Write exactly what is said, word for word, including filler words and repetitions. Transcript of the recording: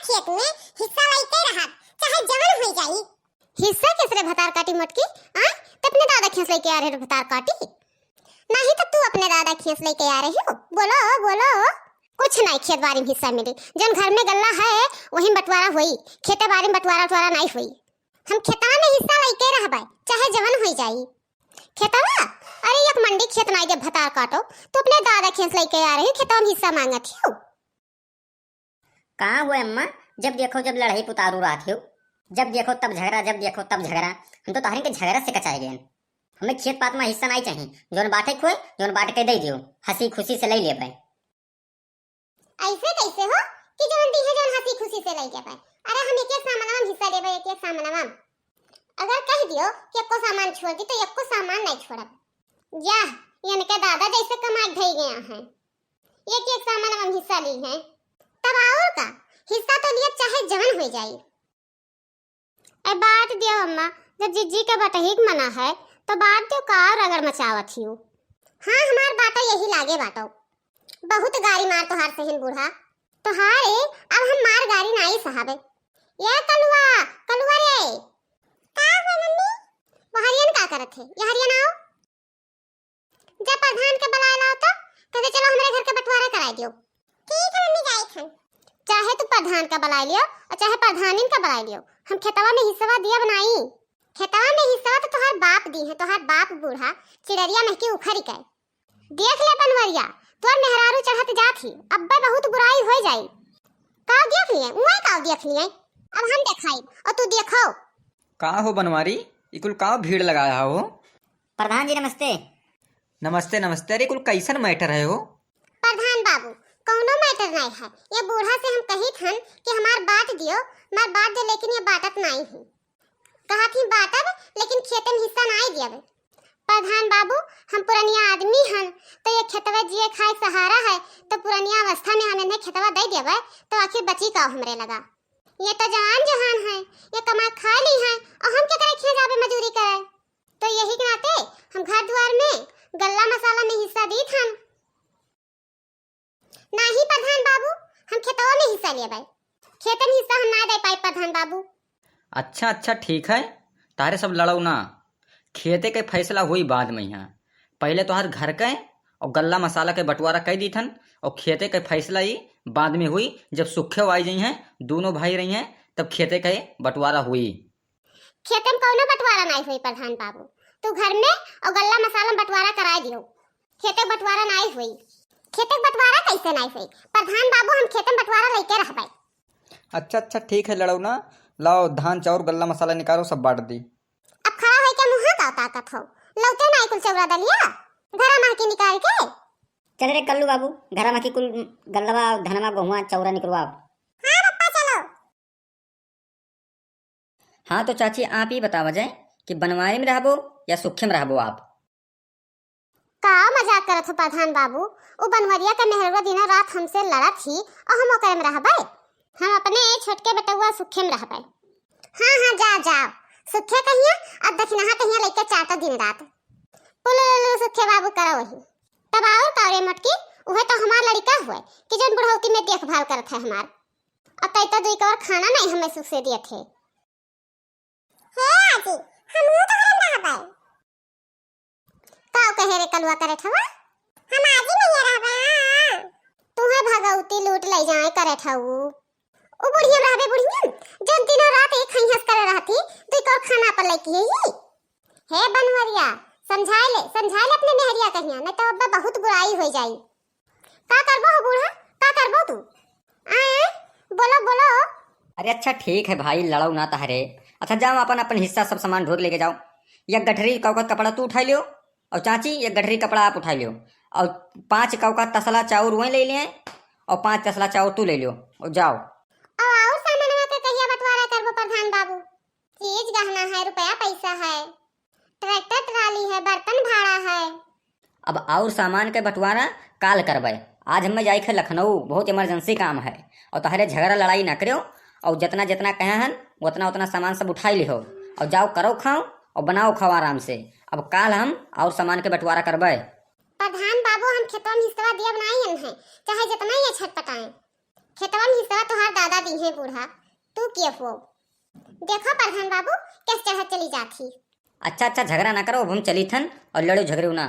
खेत में हिस्सा लइके रहब, चाहे जवन होइ जाई। हिस्सा केस रे भतार काटी मोटकी? आय, त अपने दादा खेस लइके आ रहे रे भतार काटी। नाही त तू अपने दादा खेस लइके आ रही हो। बोलो, बोलो। कुछ नाही खेत बारी में हिस्सा मिली। जौन घर में गल्ला है, वही में बंटवारा होई। खेते बारी में बंटवारा उटवारा नाही होई। हम खेतवा में हिस्सा लइके रहबै, चाहे जवन होइ जाई। खेतवा? अरे, एक मंडी खेत नाही दे भतार काटो, तू अपने दादा खेस लइके आ रही हो, खेतवा में हिस्सा मांगत ही हो। का हुए अम्मा, जब देखो जब लड़ाई पुतारू रहत हो, जब देखो तब झगड़ा, जब देखो तब झगड़ा। हम तो तोहरे के झगड़ा से कचाए गए। हमें खेत पात में हिस्सा नाही चाही, जौन बाटे खोए, जौन बांट के दे दियो, हंसी खुशी से ले लेबै। ऐसे कैसे हो कि जौन दी है जौन हंसी खुशी से ले लेबै? अरे हम एक एक सामानवा में हिस्सा लेबै, एक एक सामानवा में। अगर कह दियो कि एको सामान छोड़ दी तो एको सामान नाही छोड़ब। या, इनके दादा जैसे कमाई धई गया है, एक एक सामानवा में हिस्सा ली है। तब और का, हिस्सा तो लियब चाहे जवन होइ जाई। ए, बांट दियो अम्मा, जब जिज्जी के बटही के मना है, तो बांट दियो, का रगड़ मचावत हियो? हाँ, हमार बाटा यही लागे बाटो। बहुत गारी मार तोहार सहिन बूढ़ा। तोहार ए, अब हम मार गारी नाही सहाबे। ये कलुआ, कलुआ रे। का हुआ मम्मी? वो हरियन का करत है? ये हरियन आओ। जा प्रधान के बुलाए लाओ तो, कहते चलो हमरे घर के बंटवारा कराए दियो। ठीक है मम्मी, जाइत हन। चाहे तू प्रधान का बुलाए लियो और चाहे प्रधानिन का बुलाए लियो, हम खेतवा में हिस्सवा दियब नाही। खेतवा में हिस्सवा तो तोहार बाप दी है, तोहार बाप बूढ़ा चिड़रिया महकी उखरी के। देख ले बनवरिया, तोर मेहरारू चढ़त जात ही, अब्बे बहुत बुराई होइ जाई। काव देख लिए, उहे काव देख लिए, अब हम देखाई और तू देखो। का हो बनवारी, ई कुल का भीड़ लगाया हो? प्रधान जी नमस्ते। नमस्ते, नमस्ते। अरे, कुल कैसन matter है हो? प्रधान बाबू, कौनो matter नाही है। ये बूढ़ा से हम कहित हन कि हमार बांट दियो, हमार बांट दियो, लेकिन ये बांटत नाही है। कहत ही बांटब, लेकिन खेते में हिस्सा नाही दियब। प्रधान बाबू, हम पुरनिया आदमी हन, तो ये खेतवा जिए खाए सहारा है, तो पुरनिया अवस्था में हम इन्हें खेतवा दे देबे, तो आखिर बची का हमरे लगा? ये तो जवान जहान है, ये कमा खा ली है, और हम केकरे खिया जाबे मजूरी करे? तो यही के नाते हम घर दुआर में गल्ला मसाला में हिस्सा दीत हन। नाही प्रधान बाबू, हम खेतवा में हिस्सा लेबै। खेतन हिस्सा हम ना दे पाई प्रधान बाबू। अच्छा, अच्छा, ठीक है, तारे सब लड़ो ना, खेते के फैसला हुई बाद में। यहाँ पहले तोहार घर के और गल्ला मसाला के बंटवारा कह दीथन, और खेते के फैसला ही बाद में हुई, जब सुखे आई जइहैं, दोनों भाई रहिहैं, तब खेते के बंटवारा हुई। खेते में कौनो बंटवारा नाई होई प्रधान बाबू, तू घर में और गल्ला मसाला में बंटवारा कराए दियो। खेते बंटवारा नाई होई। खेते बंटवारा कैसे नाई होई प्रधान बाबू? हम खेते में बंटवारा लेके रहबे। अच्छा, अच्छा, ठीक है लड़ौना, लाओ धान चाउर गल्ला मसाला निकालो, सब बांट दी। अब खड़ा होई के मुँह का ताकत हो, लौटे नाई कुल चौरा दलिया घरा माँ के निकाल के। चल रे कल्लू बाबू, घरा माँ की कुल गल्लवा धनवा गोहुआ चौरा निकलवाओ। हाँ पप्पा चलो। हाँ, तो चाची, आप ही बतावा जाए कि बनवारी में रहबो या सुखे में रहबो आप? का मजाक करत हो प्रधान बाबू? उ बनवरिया के मेहरवा दिनों रात हमसे लड़त ही और हम ओकरे में रहबे? हम अपने छोटके बेटउआ सुखे में रहबे। हाँ, हाँ, जाओ, जाओ, सुखे कहिया और दखिनहा कहिया लेके चाटो दिन रात। पुलुलुलु सुखे बाबू करो वही। तब और का रे मोटकी, उहे तो हमार लड़िका हुए कि जौन बुढ़ौती में देखभाल करत है हमार। अब तै तो दुई कौर खाना नहीं हमें सुख से दिए थे। हे आजी, हमहू तो हम रहबे। का कहे रे कलुआ करे ठवा? हम आजी नहीं रहबे। तुहे भगौती लूट ले जाए करे ठऊ। उ बुढ़िया रहबे बुढ़िया, जौन दिनों रात एक खैहस करे रहती, दुई कौर खाना पर लेके ही। हे बनवरिया, समझाए ले, समझाए ले अपने मेहरिया कहिया, नहीं तो अब बहुत बुराई हो जाई। का करबो हो बूढ़ा, का करबो तू? आए, बोलो, बोलो। अरे अच्छा ठीक है भाई, लड़ो ना तहरे। अच्छा जाओ अपन, अपन हिस्सा सब सामान ढोर लेके जाओ। एक गठरी कौका कपड़ा तू उठा लियो, और चाची एक गठरी कपड़ा आप उठा लियो, और पाँच कौका तसला चाउर वहीं ले लिए, और पाँच तसला चाउर तू ले लियो, और जाओ। और, और सामानवा के कहिया बंटवारा करबो प्रधान बाबू? चीज गहना है, रुपया पैसा है, ट्रैक्टर ट्राली है, बर्तन भाड़ा है। अब और सामान के बंटवारा काल करबे। आज हमें जाए के लखनऊ, बहुत इमरजेंसी काम है। और तहरे झगड़ा लड़ाई ना करो, और जितना जितना कहे हन उतना उतना सामान सब उठाई लिहो, और जाओ करो खाओ और बनाओ खाओ आराम से। अब काल हम और सामान के बंटवारा करबे। प्रधान बाबू, हम खेतवा में हिस्सवा दियब नाई हन है, चाहे जितना ही छटपटाएं। खेतवा में हिस्सा तोहार दादा दीहे बूढ़ा, तू के हो? देखो प्रधान बाबू, केस चढ़त चली जात ही। अच्छा, अच्छा, झगड़ा ना करो, अब हम चली थन और लड़ो झगड़ो ना।